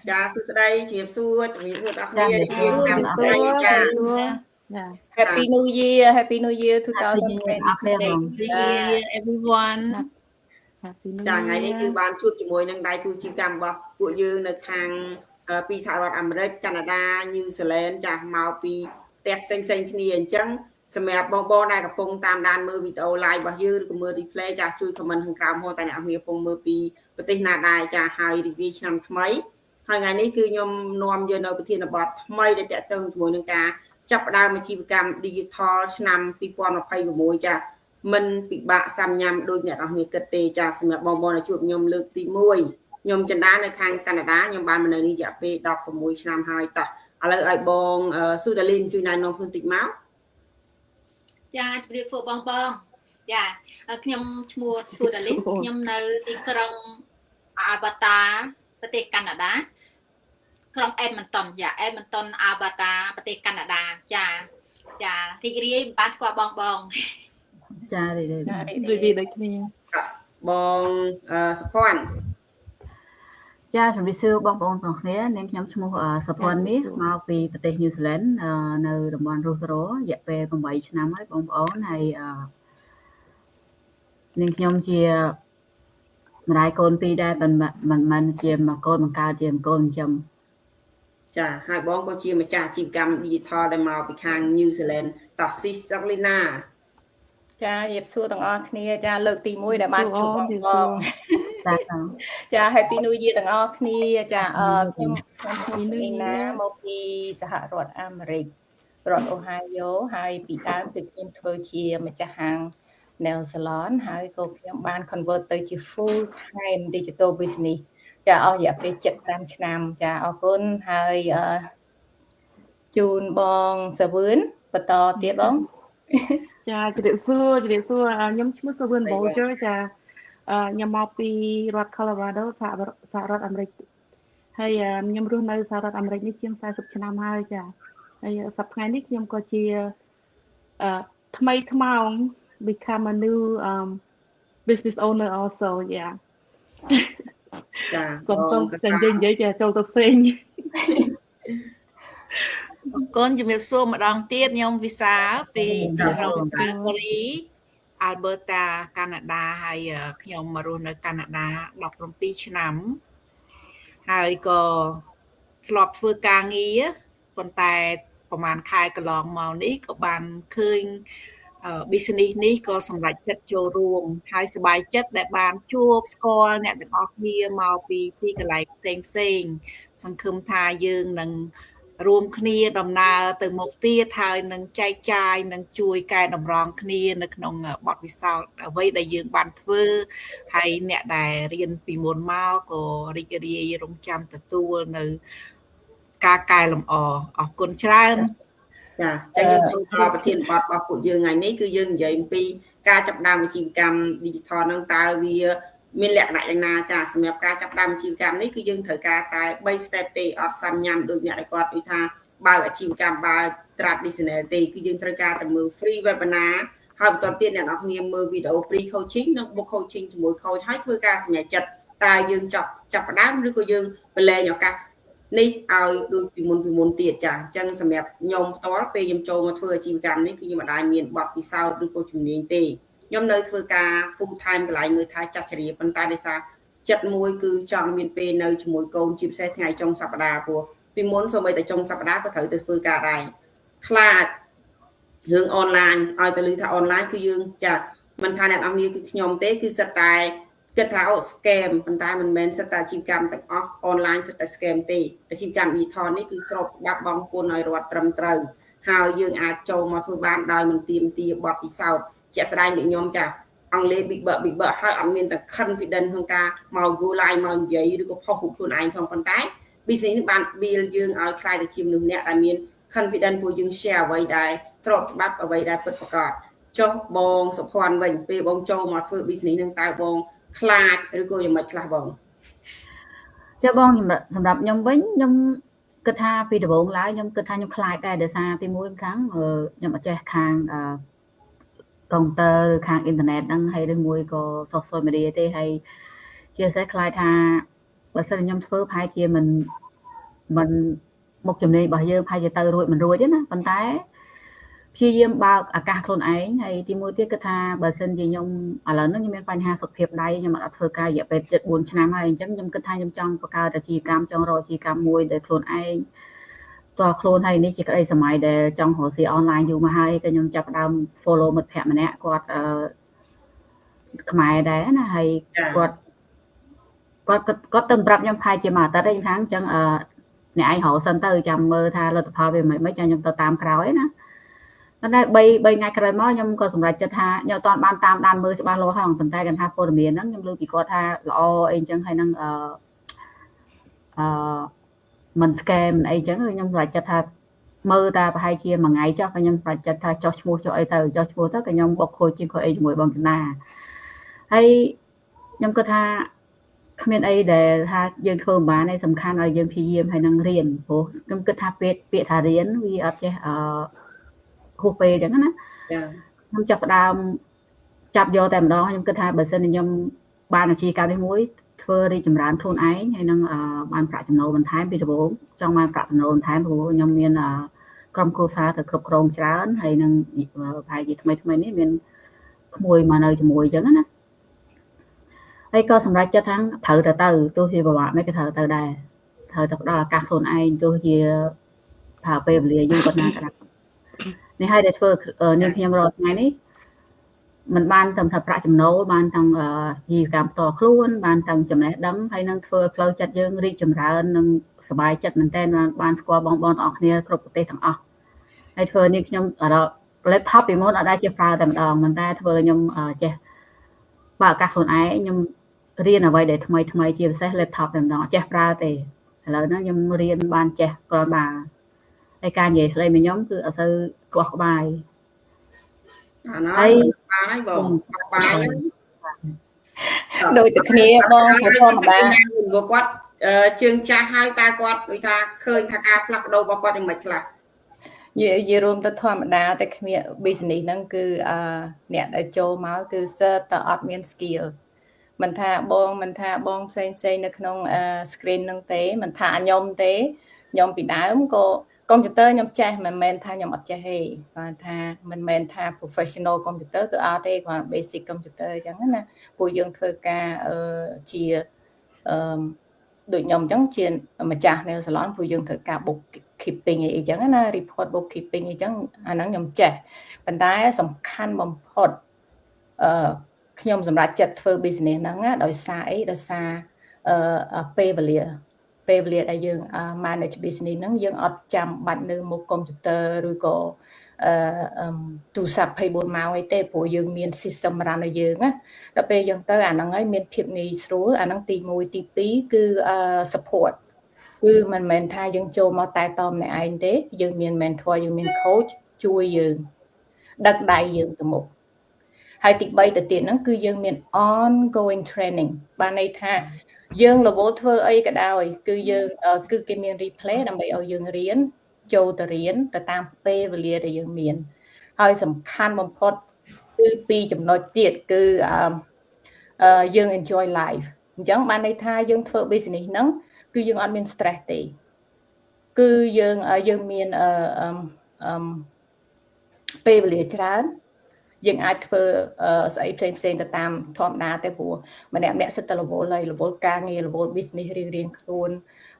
ចាសួស្តីជំរាបសួរជំរាបសួរដល់គ្នា ជំរាបសួរ ជំរាបសួរចា ចា Happy New Year, Happy New Year. Happy New Year អរគ្នាបង Year, everyone. Happy New ចាថ្ងៃនេះគឺបានជួបជាមួយនឹងដៃគូជីវកម្មរបស់ពួកយើងនៅខាងពីសហរដ្ឋអាមេរិកកាណាដាញូហ្សេឡង់ចាមកពីផ្ទះផ្សេងផ្សេងគ្នាអញ្ចឹងសម្រាប់បងបងដែលកំពុងតាមដានមើលវីដេអូ live របស់យើងឬក៏មើល replay ចាជួយ comment ខាងក្រោមហូតតែអ្នកនរកំពុងមើលពីប្រទេសណាដែរចាហើយរីករាយឆ្នាំថ្មីហើយថ្ងៃនេះគឺខ្ញុំនាំយកនៅប្រធានបទថ្មីដែលតាក់ទងជាមួយនឹងការចាប់ផ្ដើមអាជីវកម្ម digital ឆ្នាំ2026ចាមិនពិបាកសាំញ៉ាំដូចអ្នកនរគ្នាគិតទេចាសម្រាប់បងបងដែលជួបខ្ញុំលើកទី1ខ្ញុំចិន្តានៅខាងកាណាដាខ្ញុំបានមកនៅនេះរយៈពេល16ឆ្នាំហើយតោះឥឡូវឲ្យបងស៊ូដាលីនជួយណែនាំខ្លួនតិចមក ចាជម្រាបសួរបងបងចាខ្ញុំឈ្មោះស៊ូដាលីនខ្ញុំនៅទីក្រុងអាបាតាប្រទេសកាណាដាក្រុងអេដម៉ុនតុនចាអេដម៉ុនតុនអាបាតាប្រទេសកាណាដាចាចារីករាយបានស្គាល់បងបង ចារីករាយរីករាយដូចគ្នា បងសុភ័ណ្ឌ ចាជំរាបសួរបងប្អូនទាំងគ្នានាងខ្ញុំឈ្មោះសុភ័ណ្ឌមាសមកពីប្រទេសញូហ្សេឡង់នៅតំបន់រុសររយៈពេល8ឆ្នាំហើយបងប្អូនហើយនាងខ្ញុំជាម្ដាយកូនពីរដែរមិនមិនមិនជាមកកូនបង្កើតជាកូនចិញ្ចឹម ចាហើយបងក៏ជាម្ចាស់អាជីវកម្ម digital ដែលមកពីខាង New Zealand តោះស៊ីសុកលីណា ចាជម្រាបសួរទាំងអស់គ្នាចាលើកទី1ដែលបានជួបបងបង ចា ចា Happy New Year ទាំងអស់គ្នាចាអឺខ្ញុំខ្ញុំឈ្មោះលីណាមកពីសហរដ្ឋអាមេរិករដ្ឋអូហាយ៉ូហើយពីដើមគឺខ្ញុំធ្វើជាម្ចាស់ហាង nail salon ហើយក៏ខ្ញុំបាន convert ទៅជា full time digital business ចាអស់រយៈពេល75ឆ្នាំចាអរគុណហើយជូនបងសាវឿនបន្តទៀតបង ចាជម្រាបសួរជម្រាបសួរខ្ញុំឈ្មោះសាវឿន Bolger ចាខ្ញុំមកពីរដ្ឋ Colorado សហរដ្ឋអាមេរិកហើយខ្ញុំរស់នៅសហរដ្ឋអាមេរិកនេះជាង40ឆ្នាំហើយចាហើយសប្តាហ៍នេះខ្ញុំក៏ជាថ្មីថ្មោង become a new business owner also, yeah. ចា សូមសូមតែនិយាយនិយាយចាចូលទៅផ្សេង អរគុណជំរាបសួរម្ដងទៀតខ្ញុំវិសាលពីទីក្រុង Calgary Alberta កាណាដាហើយខ្ញុំមករស់នៅកាណាដា17ឆ្នាំហើយក៏ធ្លាប់ធ្វើការងារប៉ុន្តែប្រហែលខែកន្លងមកនេះក៏បានឃើញ business នេះក៏សម្រេចចិត្តចូលរួមហើយសប្បាយចិត្តដែលបានជួបស្គាល់អ្នកទាំងអស់គ្នាមកពីទីកន្លែងផ្សេងផ្សេងសង្ឃឹមថាយើងនឹងរួមគ្នាដំណើរទៅមុខទៀតហើយនឹងចែកចាយនិងជួយកែតម្រង់គ្នានៅក្នុងបទពិសោធន៍អ្វីដែលយើងបានធ្វើហើយអ្នកដែលរៀនពីមុនមកក៏រីករាយរងចាំទទួលនៅការកែលម្អអរគុណច្រើន ចាចឹងយើងចូលដល់ប្រធានបទរបស់ពួកយើងថ្ងៃនេះគឺយើងនិយាយអំពីការចាប់ផ្ដើមអាជីវកម្ម digital ហ្នឹងតើវាមានលក្ខណៈយ៉ាងណាចាសម្រាប់ការចាប់ផ្ដើមអាជីវកម្មនេះគឺយើងត្រូវការតែ3 step ទេអត់សាំញ៉ាំដូចអ្នកដែលគាត់និយាយថាបើអាជីវកម្មបើ traditional ទេគឺយើងត្រូវការតែមើល free webinar ហើយបន្តទៀតអ្នកនរគ្នាមើលវីដេអូ pre coaching និង book coaching ជាមួយ coach ហើយធ្វើការសម្រេចចិត្តតើយើងចាប់ចាប់ផ្ដើមឬក៏យើងប្រឡែងឱកាសនេះឲ្យដូចពីមុនពីមុនទៀតចាអញ្ចឹងសម្រាប់ខ្ញុំផ្ទាល់ពេលខ្ញុំចូលមកធ្វើអាជីវកម្មនេះគឺខ្ញុំមិនដែលមានបទពិសោធន៍ឬក៏ជំនាញទេខ្ញុំនៅធ្វើការ full time កន្លែងមើលថែចាស់ជរាប៉ុន្តែដោយសារចិត្តមួយគឺចង់មានពេលនៅជាមួយកូនជាពិសេសថ្ងៃចុងសប្តាហ៍ព្រោះពីមុនសូម្បីតែចុងសប្តាហ៍ក៏ត្រូវទៅធ្វើការដែរខ្លាចរឿងអនឡាញឲ្យទៅឮថាអនឡាញគឺយើងចាមិនថាអ្នកនរគ្នាគឺខ្ញុំទេគឺសិតតែគិតថាអូ scam ប៉ុន្តែមិនមែនសិតតែអាជីវកម្មទាំងអស់អនឡាញសិតតែ scam ទេអាជីវកម្ម digital នេះគឺស្របច្បាប់បង់ពន្ធឲ្យរដ្ឋត្រឹមត្រូវហើយយើងអាចចូលមកធ្វើបានដោយមិនទាមទារបទពិសោធន៍ជាក់ស្ដែងដូចខ្ញុំចាអង់គ្លេស big bug big bug ហើយអត់មានតែ confidence ក្នុងការមក go live មកនិយាយឬក៏ផុសរូបខ្លួនឯងផងប៉ុន្តែ business នេះបាន build យើងឲ្យក្លាយទៅជាមនុស្សម្នាក់ដែលមាន confidence ព្រោះយើង share អ្វីដែលស្របច្បាប់អ្វីដែលពិតប្រាកដចុះបងសុភ័ណ្ឌវិញពេលបងចូលមកធ្វើ business នឹងតើបងខ្លាចឬក៏យ៉ាងម៉េចខ្លះបង ចាបងសម្រាប់ខ្ញុំវិញខ្ញុំគិតថាពីដំបូងឡើយខ្ញុំគិតថាខ្ញុំខ្លាចដែរដោយសារទីមួយខាងខ្ញុំអត់ចេះខាងកុំព្យូទ័រខាងអ៊ីនធឺណិតហ្នឹងហើយឬមួយក៏ social media ទេហើយជាពិសេសខ្លាចថា បើសិនខ្ញុំធ្វើប្រហែលជាមិនមិនមុខជំនាញរបស់យើងប្រហែលជាទៅរួចមិនរួចទេណាប៉ុន្តែព្យាយាមបើកឱកាសខ្លួនឯងហើយទីមួយទៀតគឺថាបើសិនជាខ្ញុំឥឡូវនេះខ្ញុំមានបញ្ហាសុខភាពដៃខ្ញុំអត់ធ្វើការរយៈពេល7 4ឆ្នាំហើយអញ្ចឹងខ្ញុំគិតថាខ្ញុំចង់បង្កើតអាជីវកម្មចង់រកអាជីវកម្មមួយដែលខ្លួនឯងផ្ទាល់ខ្លួនហើយនេះជាក្តីសម័យដែលចង់រកស៊ីអនឡាញយូរមកហើយក៏ខ្ញុំចាប់ផ្ដើម follow មិត្តភ័ក្តិម្នាក់គាត់អឺខ្មែរដែរណាហើយគាត់គាត់គាត់ទៅប្រាប់ខ្ញុំប្រហែលជាមួយអាទិត្យឯងថាអញ្ចឹងអឺអ្នកឯងរកសិនទៅចាំមើលថាលទ្ធផលវាមិនមិនចាំខ្ញុំទៅតាមក្រោយណាប៉ុន្តែ3 3ថ្ងៃក្រោយមកខ្ញុំក៏សម្រេចចិត្តថាខ្ញុំអត់បានតាមដានមើលច្បាស់លាស់ហ្នឹងប៉ុន្តែគាត់ថាព័ត៌មានហ្នឹងខ្ញុំលើពីគាត់ថាល្អអីអញ្ចឹងហើយនឹងអឺអឺមិន scam មិនអីអញ្ចឹងខ្ញុំសម្រេចចិត្តថាមើលតាប្រហែលជាមួយថ្ងៃចុះក៏ខ្ញុំសម្រេចចិត្តថាចុះឈ្មោះចុះអីទៅចុះឈ្មោះទៅក៏ខ្ញុំបុកខូចជាងខូចអីជាមួយបងកណាហើយខ្ញុំគិតថាគ្មានអីដែលថាយើងធ្វើមិនបានទេសំខាន់ឲ្យយើងព្យាយាមហើយនឹងរៀនព្រោះខ្ញុំគិតថាពាក្យពាក្យថារៀនវាអត់ចេះអឺហួសពេលអញ្ចឹងណា ចា ខ្ញុំចាប់ផ្ដើមចាប់យកតែម្ដងខ្ញុំគិតថាបើសិនជាខ្ញុំបានអាជីវកម្មនេះមួយធ្វើរីកចម្រើនខ្លួនឯងហើយនឹងបានប្រាក់ចំណូលបន្ថែមពីដំបូងចង់បានប្រាក់ចំណូលបន្ថែមព្រោះខ្ញុំមានក្រុមគ្រួសារទៅគ្រប់គ្រងច្រើនហើយនឹងប្រហែលជាថ្មីថ្មីនេះមានក្មួយមកនៅជាមួយអញ្ចឹងណាហើយក៏សម្រេចចិត្តថាត្រូវទៅទៅទោះជាពិបាកមិនក៏ត្រូវទៅដែរត្រូវតែផ្ដល់ឱកាសខ្លួនឯងទោះជាប្រើពេលវេលាយូរប៉ុណ្ណាក៏ដោយនេះហើយដែលធ្វើនាងខ្ញុំរាល់ថ្ងៃនេះมันបានត្រឹមថាប្រាក់ចំណូលបានទាំងជីវកម្មផ្ទាល់ខ្លួនបានទាំងចំណេះដឹងហើយនឹងធ្វើផ្លូវចិត្តយើងរីកចម្រើននិងសប្បាយចិត្តមែនទែនបានស្គាល់បងប្អូនទាំងអស់គ្នាគ្រប់ប្រទេសទាំងអស់ហើយធ្វើនេះខ្ញុំដល់ laptop ពីមុនអត់ដែរចេះប្រើតែម្ដងប៉ុន្តែធ្វើខ្ញុំចេះបើកឱកាសខ្លួនឯងខ្ញុំរៀនអ្វីដែលថ្មីថ្មីជាពិសេស laptop តែម្ដងអត់ចេះប្រើទេឥឡូវហ្នឹងខ្ញុំរៀនបានចេះគ្រាន់បើហើយការនិយាយខ្លីមកខ្ញុំគឺអត់សូវក្បោះក្បាយ អាណហើយបានហើយបងបាយ ដូចតែគ្នាបងព្រោះធម្មតា គាត់ជើងចាស់ហើយតើគាត់ដូចថាឃើញថាការផ្លាស់ប្ដូររបស់គាត់យ៉ាងម៉េចខ្លះ និយាយរួមទៅធម្មតាតែគ្មាន business ហ្នឹងគឺអឺអ្នកដែលចូលមកគឺសើតអត់មាន skill មិនថាបងមិនថាបងផ្សេងផ្សេងនៅក្នុង screen ហ្នឹងទេមិនថាខ្ញុំទេខ្ញុំពីដើមក៏កុំព្យូទ័រខ្ញុំចេះមិនមែនថាខ្ញុំអត់ចេះទេគាត់ថាមិនមែនថា professional computer គឺអត់ទេគាត់ basic computer អញ្ចឹងណាពួកយើងធ្វើការជាអឺដូចខ្ញុំអញ្ចឹងជាម្ចាស់នៅ salon ពួកយើងត្រូវការ book keeping អីចឹងណា report book keeping អីចឹងអាហ្នឹងខ្ញុំចេះប៉ុន្តែសំខាន់បំផុតអឺខ្ញុំសម្រាប់ចិត្តធ្វើ business ហ្នឹងណាដោយសារអីដោយសារអឺពេលវេលាពេលវេលាដែលយើង manage business ហ្នឹងយើងអត់ចាំបាច់នៅមុខកុំព្យូទ័រឬក៏អឺទូរស័ព្ទ24ម៉ោងអីទេព្រោះយើងមាន system run ឲ្យយើងណាដល់ពេលយើងទៅអាហ្នឹងហើយមានភាពងាយស្រួលអាហ្នឹងទី1ទី2គឺ support គឺមិនមែនថាយើងចូលមកតែតម្នាក់ឯងទេយើងមាន mentor យើងមាន coach ជួយយើងដឹកដៃយើងទៅមុខហើយទី3ទៅទៀតហ្នឹងគឺយើងមាន ongoing training បានន័យថាយើងរវល់ធ្វើអីក៏ដោយគឺយើងគឺគេមាន replay ដើម្បីឲ្យយើងរៀនចូលទៅរៀនទៅតាមពេលវេលាដែលយើងមានហើយសំខាន់បំផុតគឺពីរចំណុចទៀតគឺយើង enjoy life អញ្ចឹងបានន័យថាយើងធ្វើ business ហ្នឹងគឺយើងអត់មាន stress ទេគឺយើងយើងមានអឺអឺពេលវេលាច្រើនយើងអាចធ្វើស្អីផ្សេងផ្សេងទៅតាមធម្មតាទេព្រោះម្នាក់ម្នាក់សិតតែរវល់ហើយរវល់ការងាររវល់ business រៀងរៀងខ្លួន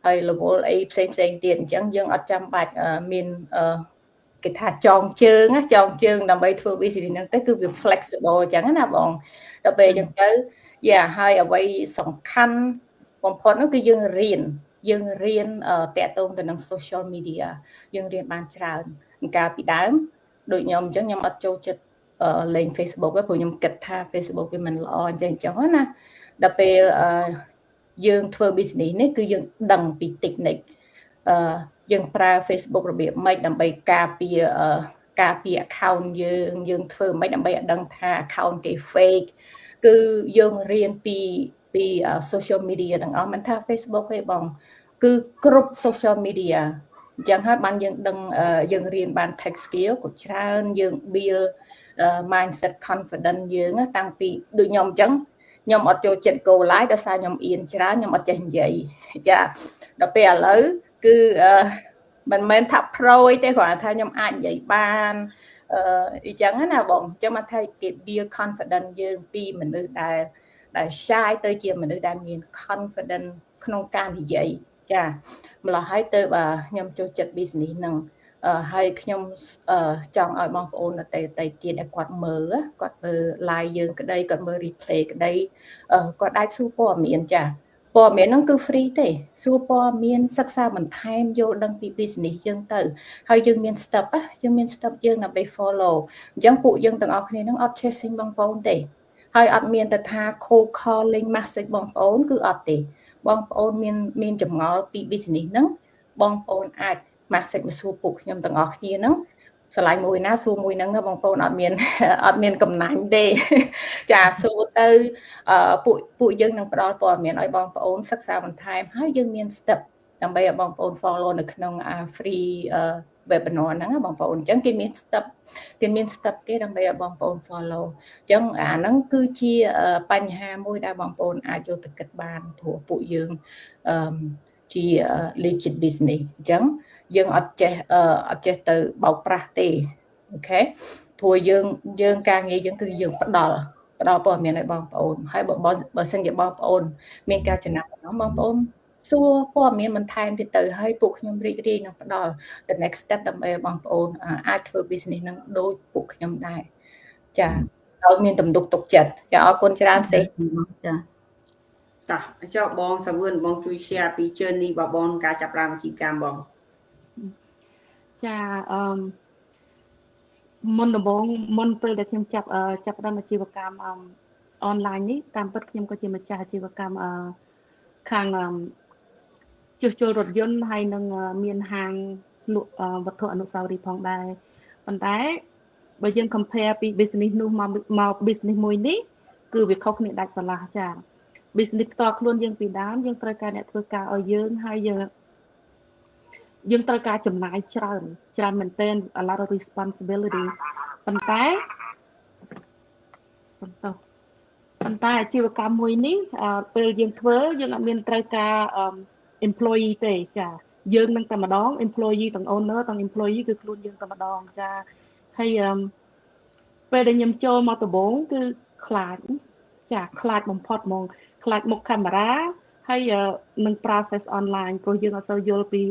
ហើយរវល់អីផ្សេងផ្សេងទៀតអញ្ចឹងយើងអត់ចាំបាច់មានគេថាចងជើងណាចងជើងដើម្បីធ្វើ business ហ្នឹងទៅគឺវា flexible អញ្ចឹងណាបងដល់ពេលអញ្ចឹងទៅយ៉ាហើយអ្វីសំខាន់បំផុតនោះគឺយើងរៀនយើងរៀនតាក់ទងទៅនឹង social media យើងរៀនបានច្រើនកាលពីដើមដូចខ្ញុំអញ្ចឹងខ្ញុំអត់ចូលចិត្តលេង Facebook ទេព្រោះខ្ញុំគិតថា Facebook វាមិនល្អអញ្ចឹងអញ្ចឹងណាដល់ពេលយើងធ្វើ business នេះគឺយើងដឹងពី technique អឺយើងប្រើ Facebook របៀបម៉េចដើម្បីការពារការពារ account យើងយើងធ្វើម៉េចដើម្បីឲ្យដឹងថា account គេ fake គឺយើងរៀនពីពី social media ទាំងអស់មិនថា Facebook ទេបង គឺគ្រប់ social media អញ្ចឹងហើយបានយើងដឹងយើងរៀនបាន tech skill ក៏ច្រើនយើង build mindset confidence យើងតាំងពីដូចខ្ញុំអញ្ចឹង ខ្ញុំអត់ចូលចិត្ត go live ដោយសារខ្ញុំអៀនច្រើនខ្ញុំអត់ចេះនិយាយចាដល់ពេលឥឡូវគឺមិនមែនថា pro អីទេគ្រាន់តែថាខ្ញុំអាចនិយាយបានអឺអញ្ចឹងណាបងអញ្ចឹងមកថាគេ build confidence យើងពីមនុស្សដែល shy ទៅជាមនុស្សដែលមាន confidence ក្នុងការនិយាយចាម្ល៉េះហើយទៅបាទខ្ញុំចូលចិត្ត business ហ្នឹងហើយខ្ញុំចង់ឲ្យបងប្អូនដទៃដទៃទៀតដែលគាត់មើលគាត់មើល live យើងក្តីគាត់មើល replay ក្តីគាត់អាចសួរព័ត៌មានចាព័ត៌មានហ្នឹងគឺ free ទេសួរព័ត៌មានសិក្សាបន្ថែមយល់ដឹងពី business យើងទៅហើយយើងមាន step យើងមាន step យើងដើម្បី follow អញ្ចឹងពួកយើងទាំងអស់គ្នាហ្នឹងអត់ chasing បងប្អូនទេហើយអត់មានទៅថា cold calling message បងប្អូនគឺអត់ទេបងប្អូនមានមានចម្ងល់ពី business ហ្នឹងបងប្អូនអាច message មកសួរពួកខ្ញុំទាំងអស់គ្នាហ្នឹងស្រឡាញ់មួយណាសួរមួយហ្នឹងបងប្អូនអត់មានអត់មានកំណាញ់ទេចាសួរទៅពួកពួកយើងនឹងផ្ដល់ព័ត៌មានឲ្យបងប្អូនសិក្សាបន្ថែមហើយយើងមាន step ដើម្បីឲ្យបងប្អូន follow នៅក្នុង free webinar ហ្នឹងបងប្អូនអញ្ចឹងគេមាន step គេមាន step គេដើម្បីឲ្យបងប្អូន follow អញ្ចឹងអាហ្នឹងគឺជាបញ្ហាមួយដែលបងប្អូនអាចយកទៅគិតបានព្រោះពួកយើងអឺជា legit business អញ្ចឹងយើងអត់ចេះអត់ចេះទៅបោកប្រាស់ទេ okay ព្រោះយើងយើងការងារយើងគឺយើងផ្ដល់ផ្ដល់ព័ត៌មានឲ្យបងប្អូនហើយបើបើសិនជាបងប្អូនមានការចំណាប់អារម្មណ៍បងប្អូនសួរព័ត៌មានបន្ថែមទៀតទៅហើយពួកខ្ញុំរីករាយនឹងផ្ដល់ the next step ដើម្បីឲ្យបងប្អូនអាចធ្វើ business នឹងដូចពួកខ្ញុំដែរចាឲ្យមានទំនុកទុកចិត្តចាអរគុណច្រើនសេ ចា តោះចុះបងសាវឿនបងជួយ share ពី journey របស់បងការចាប់ផ្ដើមអាជីវកម្មបង ចាអឺមុនដំបូងមុនពេលដែលខ្ញុំចាប់ចាប់ផ្ដើមអាជីវកម្មអនឡាញនេះតាមពិតខ្ញុំក៏ជាម្ចាស់អាជីវកម្មអឺខាងជួសជុលរថយន្តហើយនឹងមានហាងលក់វត្ថុអនុស្សាវរីយ៍ផងដែរប៉ុន្តែបើយើង compare ពី business នោះមកមក business មួយនេះគឺវាខុសគ្នាដាច់ស្រឡះចា business ផ្ទាល់ខ្លួនយើងពីដើមយើងត្រូវការអ្នកធ្វើការឲ្យយើងហើយយើងយើងត្រូវការចំណាយច្រើនច្រើនមែនទែន a lot of responsibility ប៉ុន្តែសំទោសប៉ុន្តែអាជីវកម្មមួយនេះពេលយើងធ្វើយើងអត់មានត្រូវការ employee ទេចាយើងនឹងតែម្ដង employee ទាំង owner ទាំង employee គឺខ្លួនយើងតែម្ដងចាហើយពេលដែលខ្ញុំចូលមកដំបូងគឺខ្លាចចាខ្លាចបំផុតហ្មងខ្លាចមុខកាមេរ៉ាហើយនឹង process online ព្រោះយើងអត់សូវយល់ពី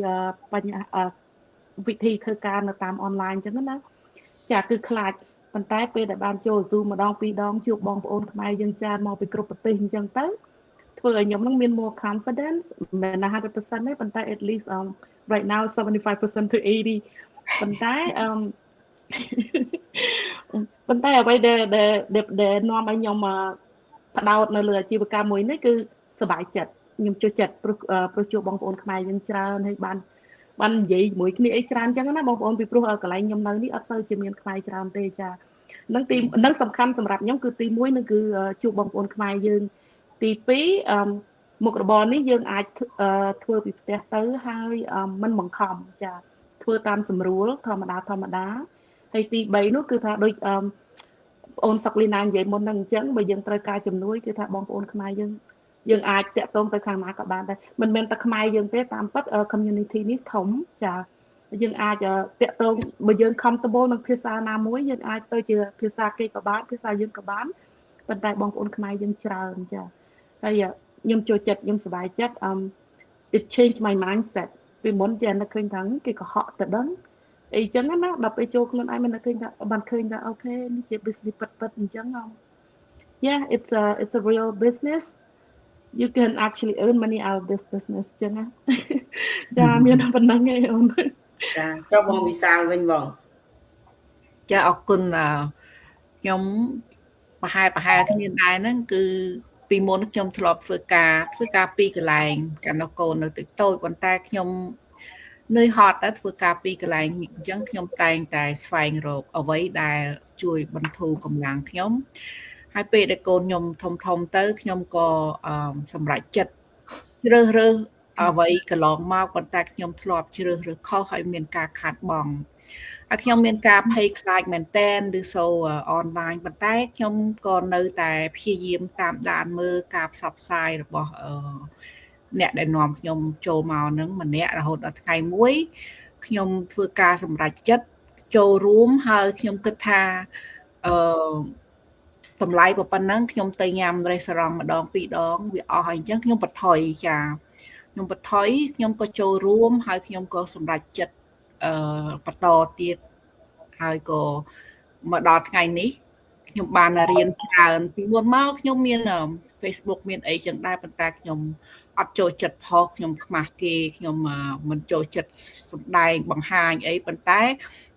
បញ្ហាវិធីធ្វើការនៅតាម online អញ្ចឹងណាចាគឺខ្លាចប៉ុន្តែពេលដែលបានចូល Zoom ម្ដងពីរដងជួបបងប្អូនខ្មែរយើងច្រើនមកពីគ្រប់ប្រទេសអញ្ចឹងទៅធ្វើឲ្យខ្ញុំនឹងមាន more confidence មិនមែន100%ទេប៉ុន្តែ at least right now 75% to 80ប៉ុន្តែ ប៉ុន្តែអ្វីដែលដែលដែលនាំឲ្យខ្ញុំផ្ដោតនៅលើអាជីវកម្មមួយនេះគឺសប្បាយចិត្តខ្ញុំចូលចិត្តព្រោះព្រោះជួបបងប្អូនខ្មែរយើងច្រើនហើយបានបាននិយាយជាមួយគ្នាអីច្រើនចឹងណាបងប្អូនពីព្រោះកន្លែងខ្ញុំនៅនេះអត់សូវជាមានខ្មែរច្រើនទេចានឹងទីនឹងសំខាន់សម្រាប់ខ្ញុំគឺទី1នឹងគឺជួបបងប្អូនខ្មែរយើងទី2អឺមុខរបរនេះយើងអាចធ្វើពីផ្ទះទៅហើយមិនបង្ខំចាធ្វើតាមស្រួលធម្មតាធម្មតាហើយទី3នោះគឺថាដូចអឺបងអូនសុកលីណានិយាយមុនហ្នឹងអញ្ចឹងបើយើងត្រូវការជំនួយគឺថាបងប្អូនខ្មែរយើងយើងអាចតាក់ទងទៅខាងណាក៏បានដែរមិនមែនតែខ្មែរយើងទេតាមពិត community នេះធំចាយើងអាចតាក់ទងបើយើង comfortable នឹងភាសាណាមួយយើងអាចទៅជាភាសាគេក៏បានភាសាយើងក៏បានប៉ុន្តែបងប្អូនខ្មែរយើងច្រើនចាហើយខ្ញុំចូលចិត្តខ្ញុំសប្បាយចិត្ត it changed my mindset ពីមុនចេះនឹកឃើញថាគេកុហកទៅដឹងអីចឹងណាដល់ពេលចូលខ្លួនឯងមិននឹកឃើញថាបានឃើញថា okay នេះជា business ពិតពិតអញ្ចឹង yeah, it's a real business. You can actually earn money out of this business ចឹងណាចាមានប៉ុណ្ណឹងឯងអូន ចាចុះបងវិសាលវិញបង ចាអរគុណខ្ញុំប្រហែលប្រហែលគ្នាដែរហ្នឹងគឺពីមុនខ្ញុំធ្លាប់ធ្វើការធ្វើការពីរកន្លែងកាលនោះកូននៅតិចតូចប៉ុន្តែខ្ញុំនឿយហត់ដែរធ្វើការពីរកន្លែងអញ្ចឹងខ្ញុំតែងតែស្វែងរកអ្វីដែលជួយបន្ធូរកម្លាំងខ្ញុំហើយពេលដែលកូនខ្ញុំធំធំទៅខ្ញុំក៏សម្រេចចិត្តជ្រើសរើសអ្វីកន្លងមកប៉ុន្តែខ្ញុំធ្លាប់ជ្រើសរើសខុសហើយមានការខាតបង់ ហើយខ្ញុំមានការភ័យខ្លាចមែនតែនឬសូអនឡាញប៉ុន្តែខ្ញុំក៏នៅតែព្យាយាមតាមដានមើលការផ្សព្វផ្សាយរបស់អ្នកដែលនាំខ្ញុំចូលមកនឹងម្នាក់រហូតដល់ថ្ងៃមួយខ្ញុំធ្វើការសម្រេចចិត្តចូលរួមហើយខ្ញុំគិតថាអឺតម្លៃប៉ុណ្ណឹងខ្ញុំទៅញ៉ាំរេស្តូរ៉ង់ម្ដងពីរដងវាអស់ហើយអញ្ចឹងខ្ញុំបន្ថយចាខ្ញុំបន្ថយខ្ញុំក៏ចូលរួមហើយខ្ញុំក៏សម្រេចចិត្តបន្តទៀតហើយក៏មកដល់ថ្ងៃនេះខ្ញុំបានរៀនច្រើនពីមុនមកខ្ញុំមាន Facebook មានអីចឹងដែរប៉ុន្តែខ្ញុំអត់ចូលចិត្តផុសខ្ញុំខ្មាស់គេខ្ញុំមិនចូលចិត្តសម្ដែងបង្ហាញអីប៉ុន្តែ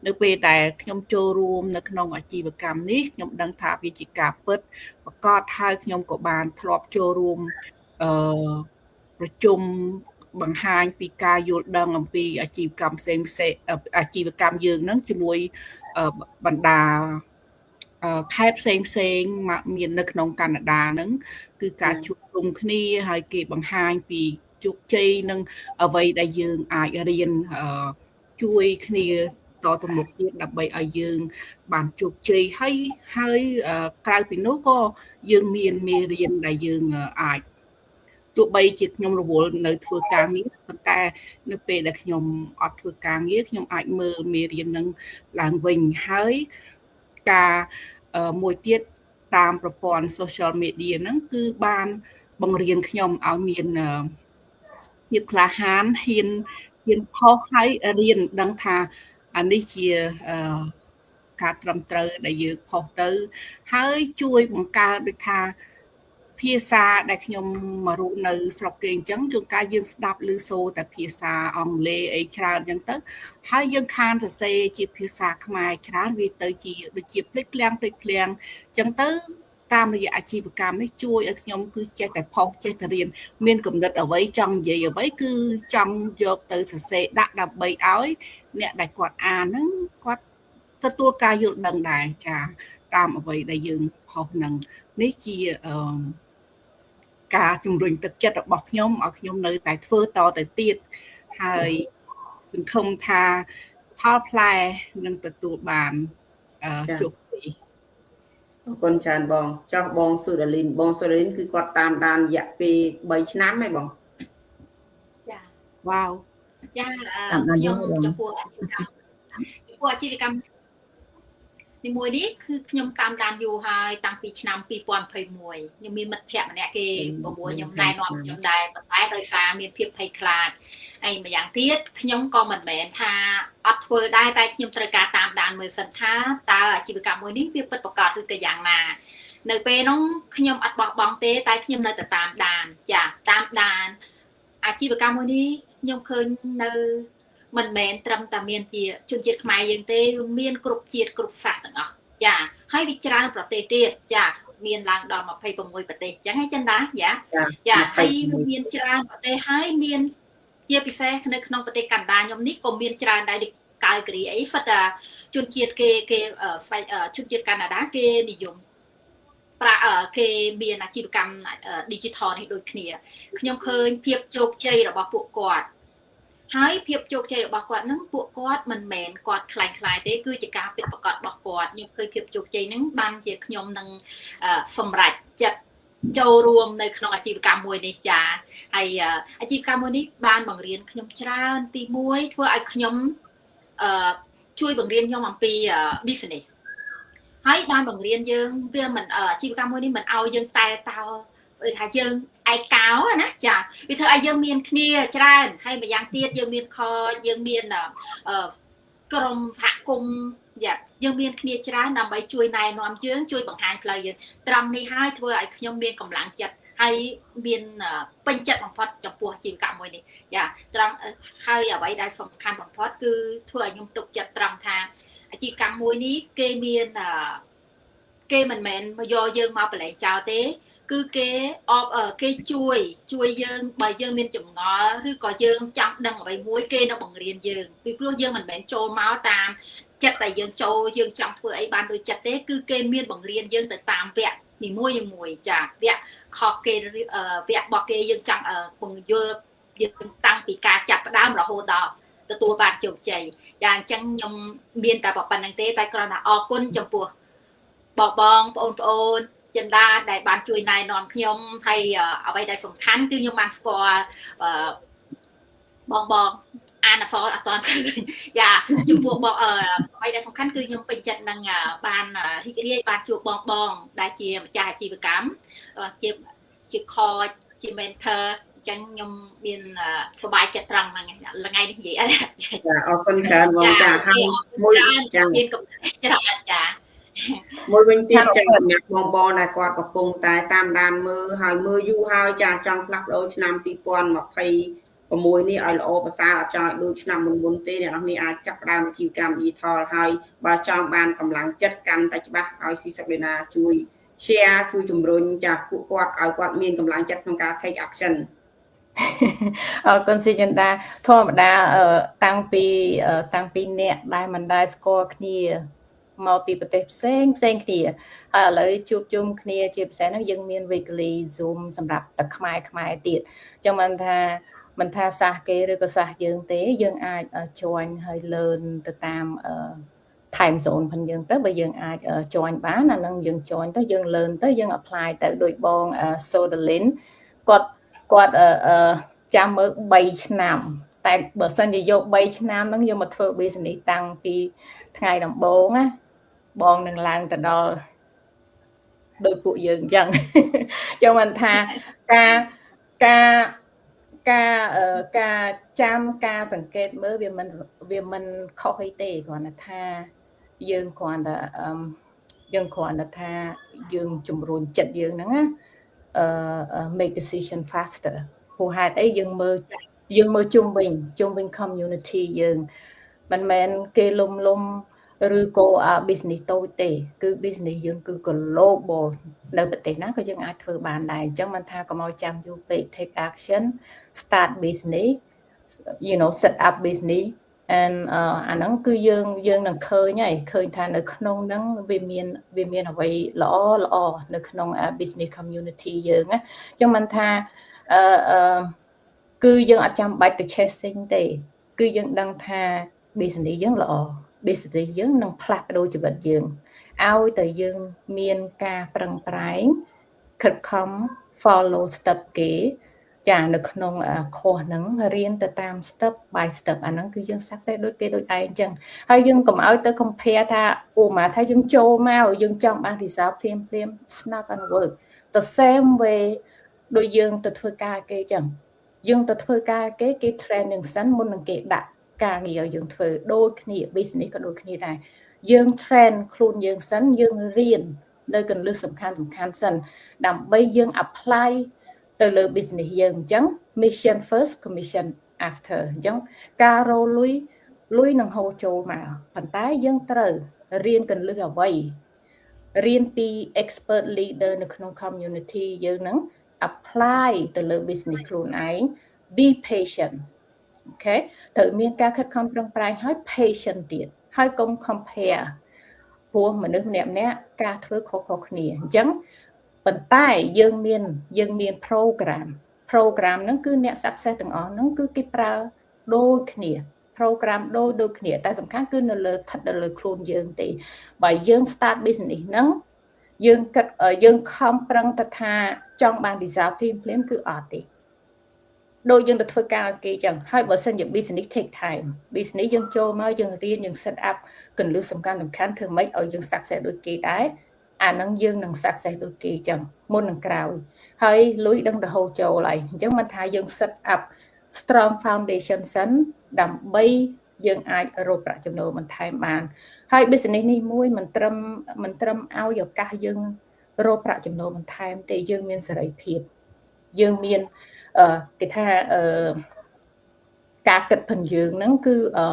នៅពេលដែលខ្ញុំចូលរួមនៅក្នុងអាជីវកម្មនេះខ្ញុំដឹងថាវាជាការពិតប្រកបហើយខ្ញុំក៏បានធ្លាប់ចូលរួមអឺប្រជុំបង្ហាញពីការយល់ដឹងអំពីអាជីវកម្មផ្សេងផ្សេងអាជីវកម្មយើងហ្នឹងជាមួយបណ្ដាខេត្តផ្សេងផ្សេងមកមាននៅក្នុងកាណាដាហ្នឹងគឺការជួបជុំគ្នាហើយគេបង្ហាញពីជោគជ័យនិងអ្វីដែលយើងអាចរៀនជួយគ្នាតទៅមុខទៀតដើម្បីឲ្យយើងបានជោគជ័យហើយហើយក្រៅពីនោះក៏យើងមានមេរៀនដែលយើងអាចទោះបីជាខ្ញុំរវល់នៅធ្វើការងារប៉ុន្តែនៅពេលដែលខ្ញុំអត់ធ្វើការងារខ្ញុំអាចមើលមេរៀននឹងឡើងវិញហើយការមួយទៀតតាមប្រព័ន្ធ social media ហ្នឹងគឺបានបង្រៀនខ្ញុំឲ្យមានភាពក្លាហានហ៊ានហ៊ានផុសហើយរៀនដឹងថាអានេះជាការត្រឹមត្រូវដែលយើងផុសទៅហើយជួយបង្កើតដូចថាភាសាដែលខ្ញុំមករស់នៅស្រុកគេអញ្ចឹងជួនកាលយើងស្ដាប់ឮសូរតែភាសាអង់គ្លេសអីច្រើនអញ្ចឹងទៅហើយយើងខានសរសេរជាភាសាខ្មែរច្រើនវាទៅជាដូចជាភ្លេចភ្លាំងភ្លេចភ្លាំងអញ្ចឹងទៅតាមរយៈអាជីវកម្មនេះជួយឲ្យខ្ញុំគឺចេះតែផុសចេះតែរៀនមានគំនិតអ្វីចង់និយាយអ្វីគឺចង់យកទៅសរសេរដាក់ដើម្បីឲ្យអ្នកដែលគាត់អានហ្នឹងគាត់ទទួលការយល់ដឹងដែរចាតាមអ្វីដែលយើងផុសហ្នឹងនេះជាអឺការជំរុញទឹកចិត្តរបស់ខ្ញុំឲ្យខ្ញុំនៅតែធ្វើតទៅទៀតហើយសង្ឃឹមថាផលផ្លែនឹងទទួលបានជោគជ័យ អរគុណច្រើនបងចោះបងស៊ូដាលីនបងស៊ូដាលីនគឺគាត់តាមដានរយៈពេល3ឆ្នាំហ៎បង ចា វ៉ាវ ចាខ្ញុំចំពោះអាជីវកម្មចំពោះអាជីវកម្មនីមួយនេះគឺខ្ញុំតាមដានយូរហើយតាំងពីឆ្នាំ2021ខ្ញុំមានមិត្តភ័ក្តិម្នាក់គេបបួលខ្ញុំណែនាំខ្ញុំដែរប៉ុន្តែដោយសារមានភាពភ័យខ្លាចហើយម្យ៉ាងទៀតខ្ញុំក៏មិនមែនថាអត់ធ្វើដែរតែខ្ញុំត្រូវការតាមដានមើលសិនថាតើអាជីវកម្មមួយនេះវាពិតប្រាកដឬក៏យ៉ាងណានៅពេលនោះខ្ញុំអត់បោះបង់ទេតែខ្ញុំនៅតែតាមដានចាតាមដានអាជីវកម្មមួយនេះខ្ញុំឃើញនៅមិនមែនត្រឹមតែមានជាជនជាតិខ្មែរយើងទេមានគ្រប់ជាតិគ្រប់សាសន៍ទាំងអស់ចាហើយវាច្រើនប្រទេសទៀតចាមានឡើងដល់26ប្រទេសអញ្ចឹងឯងចិនដាយ៉ាចាហើយវាមានច្រើនប្រទេសហើយមានជាពិសេសនៅក្នុងប្រទេសកាណាដាខ្ញុំនេះក៏មានច្រើនដែរដូចកៅកូរ៉េអីហ្វិតតែជនជាតិគេគេជនជាតិកាណាដាគេនិយមប្រាគេមានអាជីវកម្ម digital នេះដូចគ្នាខ្ញុំឃើញភាពជោគជ័យរបស់ពួកគាត់ហើយភាពជោគជ័យរបស់គាត់ហ្នឹងពួកគាត់មិនមែនគាត់ខ្លាញ់ខ្លាយទេគឺជាការពិតប្រាកដរបស់គាត់ខ្ញុំឃើញភាពជោគជ័យហ្នឹងបានជាខ្ញុំនឹងសម្រេចចិត្តចូលរួមនៅក្នុងអាជីវកម្មមួយនេះចាហើយអាជីវកម្មមួយនេះបានបង្រៀនខ្ញុំច្រើនទី1ធ្វើឲ្យខ្ញុំជួយបង្រៀនខ្ញុំអំពី business ហើយបានបង្រៀនយើងវាមិនអាជីវកម្មមួយនេះមិនឲ្យយើងតែតោថាយើងឯកោណាចាវាធ្វើឲ្យយើងមានគ្នាច្រើនហើយម្យ៉ាងទៀតយើងមានខយើងមានក្រុមសហគមន៍យ៉ាយើងមានគ្នាច្រើនដើម្បីជួយណែនាំយើងជួយបង្ហាញផ្លូវយើងត្រង់នេះហើយធ្វើឲ្យខ្ញុំមានកម្លាំងចិត្តហើយមានពេញចិត្តបំផុតចំពោះអាជីវកម្មមួយនេះយ៉ាត្រង់ហើយអ្វីដែលសំខាន់បំផុតគឺធ្វើឲ្យខ្ញុំទុកចិត្តត្រង់ថាអាជីវកម្មមួយនេះគេមានគេមិនមែនយកយើងមកប្រឡែងចោលទេគឺគេអបគេជួយជួយយើងបើយើងមានចម្ងល់ឬក៏យើងចង់ដឹងអ្វីមួយគេនៅបង្រៀនយើងពីព្រោះយើងមិនមែនចូលមកតាមចិត្តតែយើងចូលយើងចង់ធ្វើអីបានដូចចិត្តទេគឺគេមានបង្រៀនយើងទៅតាមវគ្គនីមួយៗចាវគ្គខុសគេវគ្គរបស់គេយើងចង់ពង្យល់យើងតាំងពីការចាប់ផ្ដើមរហូតដល់ទ ទទួលបានជោគជ័យចាអញ្ចឹងខ្ញុំមានតែប៉ុណ្្នឹងទេតែគ្រាន់តែអរគុណចំពោះបងបងប្អូនប្អូនចិន្តាដែលបានជួយណែនាំខ្ញុំហើយអ្វីដែលសំខាន់គឺខ្ញុំបានស្គាល់បងបងអានអសរអត់ទាន់ឃើញយ៉ាចំពោះបងអ្វីដែលសំខាន់គឺខ្ញុំពេញចិត្តនឹងបានរីករាយបានជួបបងបងដែលជាម្ចាស់អាជីវកម្មជា coach ជា mentor អញ្ចឹងខ្ញុំមានសប្បាយចិត្តត្រង់ហ្នឹងថ្ងៃនេះនិយាយអី ចាអរគុណច្រើនបងចាហើយមួយចា មានកំច្រើនចា មួយវិញទៀតចាសម្រាប់បងបងដែលគាត់កំពុងតែតាមដានមើលហើយមើលយូរហើយចាចង់ផ្លាស់ប្ដូរឆ្នាំ2026នេះឲ្យល្អប្រសើរអត់ចង់ឲ្យដូចឆ្នាំមុនមុនទេអ្នកនរនេះអាចចាប់ផ្ដើមអាជីវកម្ម digital ហើយបើចង់បានកម្លាំងចិត្តកាន់តែច្បាស់ឲ្យស៊ីសុកលេណាជួយ share ជួយជំរុញចាពួកគាត់ឲ្យគាត់មានកម្លាំងចិត្តក្នុងការ take action។ អរគុណស៊ីចិន្តាធម្មតាតាំងពីអ្នកដែលមិនដែលស្គាល់គ្នាមកពីប្រទេសផ្សេងផ្សេងគ្នាហើយឥឡូវជួបជុំគ្នាជាពិសេសហ្នឹងយើងមាន weekly Zoom សម្រាប់តែខ្មែរខ្មែរទៀតអញ្ចឹងមិនថាមិនថាសាសគេឬក៏សាសយើងទេយើងអាច join ហើយ learn ទៅតាម time zone ផងយើងទៅបើយើងអាច join បានអានឹងយើង join ទៅយើង learn ទៅយើង apply ទៅដូចបង Sodalin គាត់គាត់ចាំមើល3ឆ្នាំតែបើសិនជាយក3ឆ្នាំហ្នឹងយកមកធ្វើ business តាំងពីថ្ងៃដំបូងណាបងនឹងឡើងទៅដល់ដោយពួកយើងអញ្ចឹងចឹងមិនថាការការការការចាំការសង្កេតមើលវាមិនខុសអីទេគ្រាន់តែថាយើងគ្រាន់តែថាយើងជំរុញចិត្តយើងហ្នឹងណាអឺ make decision faster ព្រោះហេតុអីយើងមើលជុំវិញ community យើងមិនមែនគេលំលំឬក៏ business តូចទេគឺ business យើងគឺ global នៅប្រទេសណាក៏យើងអាចធ្វើបានដែរអញ្ចឹងមិនថាកុំឲ្យចាំយូរពេក take action, start business, set up business and អាហ្នឹងគឺយើងយើងនឹងឃើញហើយឃើញថានៅក្នុងហ្នឹងវាមានអ្វីល្អល្អនៅក្នុង business community យើងណាអញ្ចឹងមិនថាអឺគឺយើងអត់ចាំបាច់ទៅ chasing ទេគឺយើងដឹងថា business យើងល្អ business យើងនឹងផ្លាស់ប្ដូរជីវិតយើងឲ្យតែយើងមានការប្រឹងប្រែងខិតខំ follow step គេចានៅក្នុង course ហ្នឹងរៀនទៅតាម step by step អាហ្នឹងគឺយើង success ដូចគេដូចឯងអញ្ចឹងហើយយើងកុំឲ្យទៅ compare ថាអូមកថាយើងចូលមកយើងចង់បាន result ភ្លាមភ្លាម it's not gonna work the same way ដូចយើងទៅធ្វើការគេអញ្ចឹងយើងទៅធ្វើការគេគេ training សិនមុននឹងគេដាក់ការងារឲ្យយើងធ្វើដូចគ្នា business ក៏ដូចគ្នាដែរយើង train ខ្លួនយើងសិនយើងរៀននៅកលឹះសំខាន់សំខាន់សិនដើម្បីយើង apply ទៅលើ business យើងអញ្ចឹង mission first, commission after អញ្ចឹងការរលុយលុយនឹងហូរចូលមកប៉ុន្តែយើងត្រូវរៀនកលឹះអ្វីរៀនពី expert leader នៅក្នុង community យើងហ្នឹង apply ទៅលើ business ខ្លួនឯង be patient, okay ត្រូវមានការខិតខំប្រឹងប្រែងហើយ patient ទៀតហើយកុំ compare ព្រោះមនុស្សម្នាក់ម្នាក់ការធ្វើខុសៗគ្នាអញ្ចឹងប៉ុន្តែយើងមាន program program ហ្នឹងគឺអ្នក success ទាំងអស់ហ្នឹងគឺគេប្រើដូចគ្នា program ដូចដូចគ្នាតែសំខាន់គឺនៅលើស្ថិតនៅលើខ្លួនយើងទេបើយើង start business ហ្នឹងយើងគិតយើងខំប្រឹងទៅថាចង់បាន result ភ្លាមភ្លាមគឺអត់ទេដូចយើងទៅធ្វើការឲ្យគេចឹងហើយបើសិនជា business take time business យើងចូលមកយើងរៀនយើង set up កលឹះសំខាន់សំខាន់ធ្វើម៉េចឲ្យយើង success ដូចគេដែរអាហ្នឹងយើងនឹង success ដូចគេចឹងមុននឹងក្រោយហើយលុយដឹងទៅហូរចូលហើយអញ្ចឹងមិនថាយើង set up strong foundation សិនដើម្បីយើងអាចរកប្រាក់ចំណូលបន្ថែមបានហើយ business នេះមួយមិនត្រឹមឲ្យឱកាសយើងរកប្រាក់ចំណូលបន្ថែមទេយើងមានសេរីភាពយើងមានអឺគេថាអឺការគិតផងយើងហ្នឹងគឺអឺ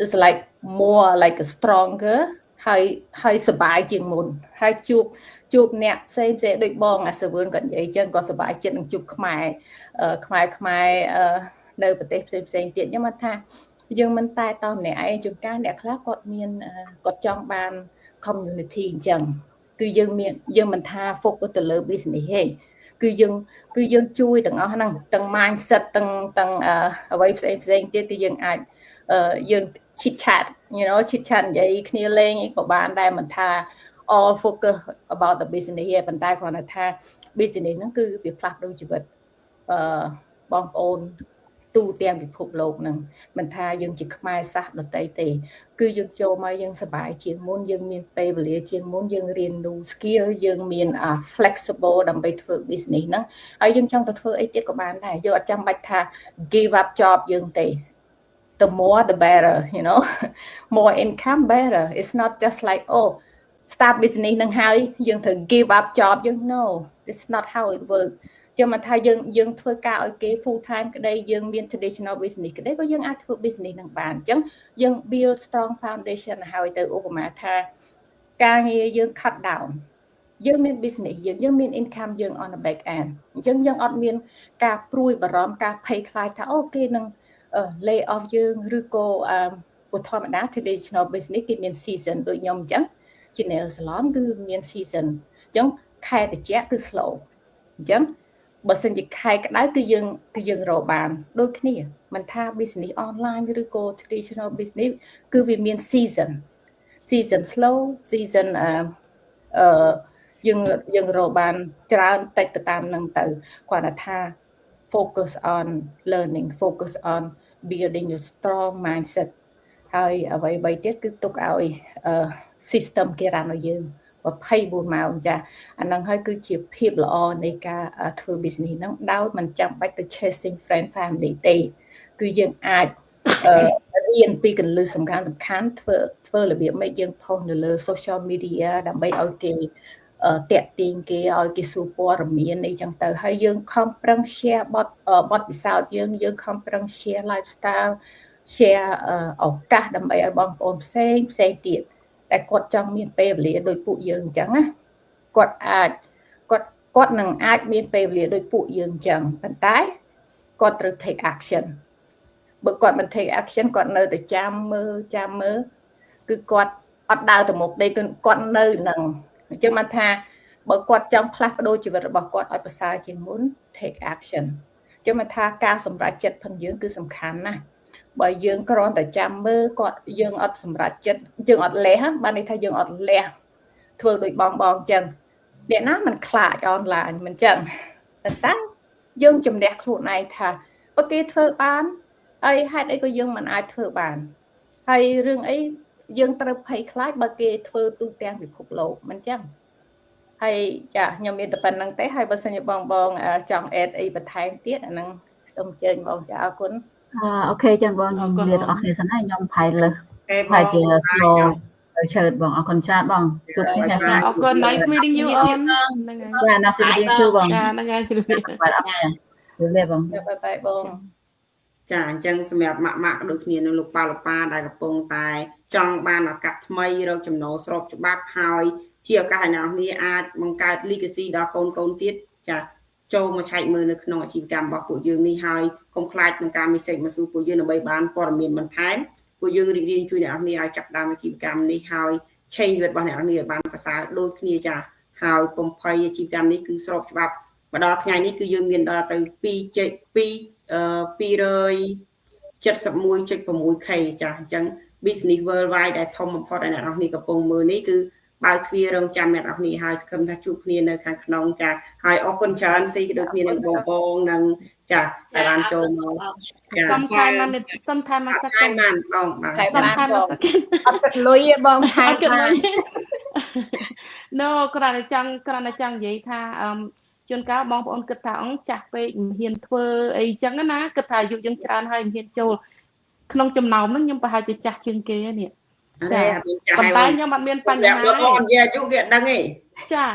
is like more like a stronger ហើយហើយសប្បាយជាងមុនហើយជួបជួបអ្នកផ្សេងផ្សេងដូចបងអាសវឿនគាត់និយាយចឹងគាត់សប្បាយចិត្តនឹងជួបខ្មែរខ្មែរខ្មែរនៅប្រទេសផ្សេងផ្សេងទៀតខ្ញុំថាយើងមិនតែតម្នាក់ឯងជួនកាលអ្នកខ្លះគាត់មានគាត់ចង់បាន community អញ្ចឹងគឺយើងមានយើងមិនថា focus ទៅលើ business ទេ គឺយើងជួយទាំងអស់ហ្នឹងទាំង mindset ទាំងទាំងអ្វីផ្សេងផ្សេងទៀតគឺយើងអាចយើង chit chat chit chat និយាយគ្នាលេងអីក៏បានដែរមិនថា all focus about the business ទេប៉ុន្តែគ្រាន់តែថា business ហ្នឹងគឺវាផ្លាស់ប្ដូរជីវិតបងប្អូនទូទាំងពិភពលោកហ្នឹងមិនថាយើងជាខ្មែរសាសដតីទេ គឺយើងចូលមកយើងសប្បាយជាងមុនយើងមានពេលវេលាជាងមុនយើងរៀន new skill យើងមាន flexible ដើម្បីធ្វើ business ហ្នឹងហើយយើងចង់ទៅធ្វើអីទៀតក៏បានដែរយើងអត់ចាំបាច់ថា give up job យើងទេ The more the better, more income better. It's not just like, oh, start business នឹងហើយយើងត្រូវ give up job យើង no, it's not how it work. ចាំមកថាយើងយើងធ្វើការឲ្យគេ full time ក្តីយើងមាន traditional business ក្តីក៏យើងអាចធ្វើ business នឹងបានអញ្ចឹងយើង build strong foundation ហើយទៅឧបមាថាការងារយើង cut down យើងមាន business យើងយើងមាន income យើង on the back end អញ្ចឹងយើងអត់មានការព្រួយបារម្ភការភ័យខ្លាចថាអូគេនឹង lay off យើងឬក៏ឧធម្មតា traditional business គេមាន season ដូចខ្ញុំអញ្ចឹងជា nail salon គឺមាន season អញ្ចឹងខែត្រជាក់គឺ slow អញ្ចឹងបើសិនជាខែក្តៅគឺយើងគឺយើងរកបានដូចគ្នាមិនថា business online ឬក៏ traditional business គឺវាមាន season season slow season អឺអឺយើងយើងរកបានច្រើនតិចទៅតាមនឹងទៅគាត់ថា focus on learning, focus on building your strong mindset ហើយអ្វីៗទៀតគឺទុកឲ្យ system គេ run ឲ្យយើង24ម៉ោងចាអាហ្នឹងហើយគឺជាភាពល្អនៃការធ្វើ business ហ្នឹងដោយមិនចាំបាច់ទៅ chasing friend family ទេគឺយើងអាចរៀនពីកលឹះសំខាន់សំខាន់ធ្វើធ្វើរបៀបម៉េចយើងផុសនៅលើ social media ដើម្បីឲ្យគេតាក់ទាញគេឲ្យគេសួរព័ត៌មានអីចឹងទៅហើយយើងខំប្រឹង share បទបទពិសោធន៍យើងយើងខំប្រឹង share lifestyle share ឱកាសដើម្បីឲ្យបងប្អូនផ្សេងផ្សេងទៀតតែគាត់ចង់មានពេលវេលាដូចពួកយើងអញ្ចឹងណាគាត់អាចគាត់គាត់នឹងអាចមានពេលវេលាដូចពួកយើងអញ្ចឹងប៉ុន្តែគាត់ត្រូវ take action បើគាត់មិន take action គាត់នៅតែចាំមើលចាំមើលគឺគាត់អត់ដើរទៅមុខទេគឺគាត់នៅនឹងអញ្ចឹងបានថាបើគាត់ចង់ផ្លាស់ប្ដូរជីវិតរបស់គាត់ឲ្យប្រសើរជាងមុន take action អញ្ចឹងបានថាការសម្រេចចិត្តផងយើងគឺសំខាន់ណាស់បើយើងគ្រាន់តែចាំមើលគាត់យើងអត់សម្រេចចិត្តយើងអត់លះបានន័យថាយើងអត់លះធ្វើដូចបងបងអញ្ចឹងអ្នកណាមិនខ្លាចអនឡាញមិនអញ្ចឹងប៉ុន្តែយើងជំនះខ្លួនឯងថាបើគេធ្វើបានហើយហេតុអីក៏យើងមិនអាចធ្វើបានហើយរឿងអីយើងត្រូវភ័យខ្លាចបើគេធ្វើទូទាំងពិភពលោកមិនចឹងហើយចាខ្ញុំមានតែប៉ុណ្្នឹងទេហើយបើសិនជាបងបងចង់ add អីបន្ថែមទៀតអាហ្នឹងសូមអញ្ជើញបងចាអរគុណ OK ចឹងបងខ្ញុំលាទាំងអស់គ្នាសិនហើយខ្ញុំផែលើសផែជា slow ទៅឆើតបងអរគុណច្រើនបងជួបគ្នាថ្ងៃ អរគុណ Nice meeting you អូន ហ្នឹងហើយចា nice meeting you បង ចាហ្នឹងហើយជម្រាប បាទអរគុណជម្រាបបង bye bye បង ចាអញ្ចឹងសម្រាប់ម៉ាក់ម៉ាក់ដូចគ្នានឹងលោកប៉ាលោកប៉ាដែលកំពុងតែចង់បានឱកាសថ្មីរកចំណូលស្របច្បាប់ហើយជាឱកាសឲ្យអ្នកនរគ្នាអាចបង្កើត legacy ដល់កូនកូនទៀតចាចូលមកឆែកមើលនៅក្នុងអាជីវកម្មរបស់ពួកយើងនេះហើយកុំខ្លាចក្នុងការ message មកសួរពួកយើងដើម្បីបានព័ត៌មានបន្ថែមពួកយើងរីករាយជួយអ្នកនរគ្នាឲ្យចាប់ដើមអាជីវកម្មនេះហើយ change ជីវិតរបស់អ្នកនរគ្នាឲ្យបានប្រសើរដូចគ្នាចាហើយកុំភ័យអាជីវកម្មនេះគឺស្របច្បាប់មកដល់ថ្ងៃនេះគឺយើងមានដល់ទៅ2.2 271.6K ចាអញ្ចឹង business worldwide ដែលធំបំផុតដែលអ្នកនរគ្នាកំពុងមើលនេះគឺបើកទ្វាររងចាំអ្នកនរគ្នាហើយសង្ឃឹមថាជួបគ្នានៅខាងក្នុងចាហើយអរគុណច្រើនស៊ីក៏ដូចគ្នានឹងបងបងនឹងចាដែលបានចូលមក ចាសំថែមមកសំថែមមក សកបានបងបាទ ថែមបានបងអត់គិតលុយទេបងថែមបាន No គ្រាន់តែចង់គ្រាន់តែចង់និយាយថាអឺជួនកាលបងប្អូនគិតថាអង្គចាស់ពេកមិនហ៊ានធ្វើអីចឹងណាគិតថាអាយុយើងច្រើនហើយមិនហ៊ានចូលក្នុងចំណោមហ្នឹងខ្ញុំប្រហែលជាចាស់ជាងគេនេះ ចាប៉ុន្តែខ្ញុំអត់មានបញ្ហា ទេបងនិយាយអាយុគេអត់ដឹងទេ ចា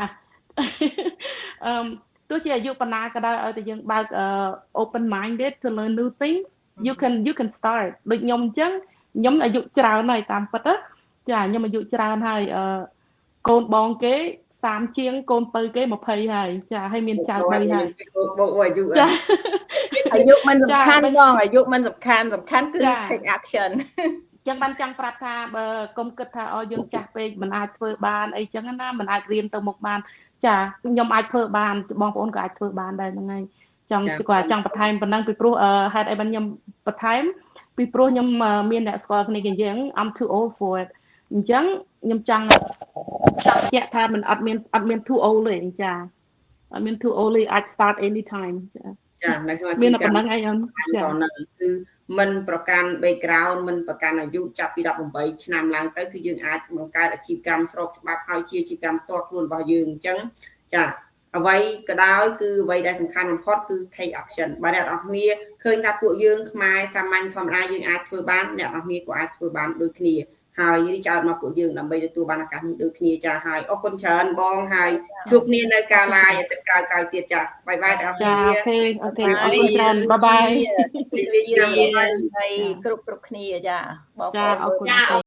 អឺទោះជាអាយុប៉ុណ្ណាក៏ដោយឲ្យតែយើងបើក open minded to learn new things, you can start. ដូចខ្ញុំអញ្ចឹងខ្ញុំអាយុច្រើនហើយតាមពិតណាចាខ្ញុំអាយុច្រើនហើយអឺកូនបងគេ30ជាងកូនពៅគេ20ហើយចាហើយមានចៅ3ហើយ បូកអាយុ ចា អាយុមិនសំខាន់បងអាយុមិនសំខាន់សំខាន់គឺ take action. ចឹងបានចង់ប្រាប់ថាបើកុំគិតថាអូយើងចាស់ពេកមិនអាចធ្វើបានអីចឹងណាមិនអាចរៀនទៅមុខបាន ចាខ្ញុំអាចធ្វើបានបងប្អូនក៏អាចធ្វើបានដែរហ្នឹងហើយចង់គាត់ចង់បន្ថែមប៉ុណ្ណឹងពីព្រោះហេតុអីបានខ្ញុំបន្ថែមពីព្រោះខ្ញុំមានអ្នកស្គាល់គ្នាគេយើង I'm too old for it អញ្ចឹងខ្ញុំចង់ជាក់ថាมันអត់មានអត់មាន too old ទេចាអត់មាន too old ទេអាច start anytime ចា។ ចានៅក្នុង មានតែប៉ុណ្្នឹងឯងអូន ចាហ្នឹងគឺមិនប្រកាន់ background មិនប្រកាន់អាយុចាប់ពី18ឆ្នាំឡើងទៅគឺយើងអាចបង្កើតអាជីវកម្មស្របច្បាប់ហើយជាអាជីវកម្មផ្ទាល់ខ្លួនរបស់យើងអញ្ចឹងចាអ្វីក៏ដោយគឺអ្វីដែលសំខាន់បំផុតគឺ take action បើអ្នកនរគ្នាឃើញថាពួកយើងខ្មែរសាមញ្ញធម្មតាយើងអាចធ្វើបានអ្នកនរគ្នាក៏អាចធ្វើបានដូចគ្នាហើយ reach out មកពួកយើងដើម្បីទទួលបានឱកាសនេះដូចគ្នាចាហើយអរគុណច្រើនបងហើយជួបគ្នានៅការ live អាទិត្យក្រោយៗទៀតចា bye bye ទាំងអស់គ្នា ចា okay អរគុណច្រើន bye bye. ហើយគ្រប់គ្រប់គ្នាចាបង ប្អូនចាអរគុណ។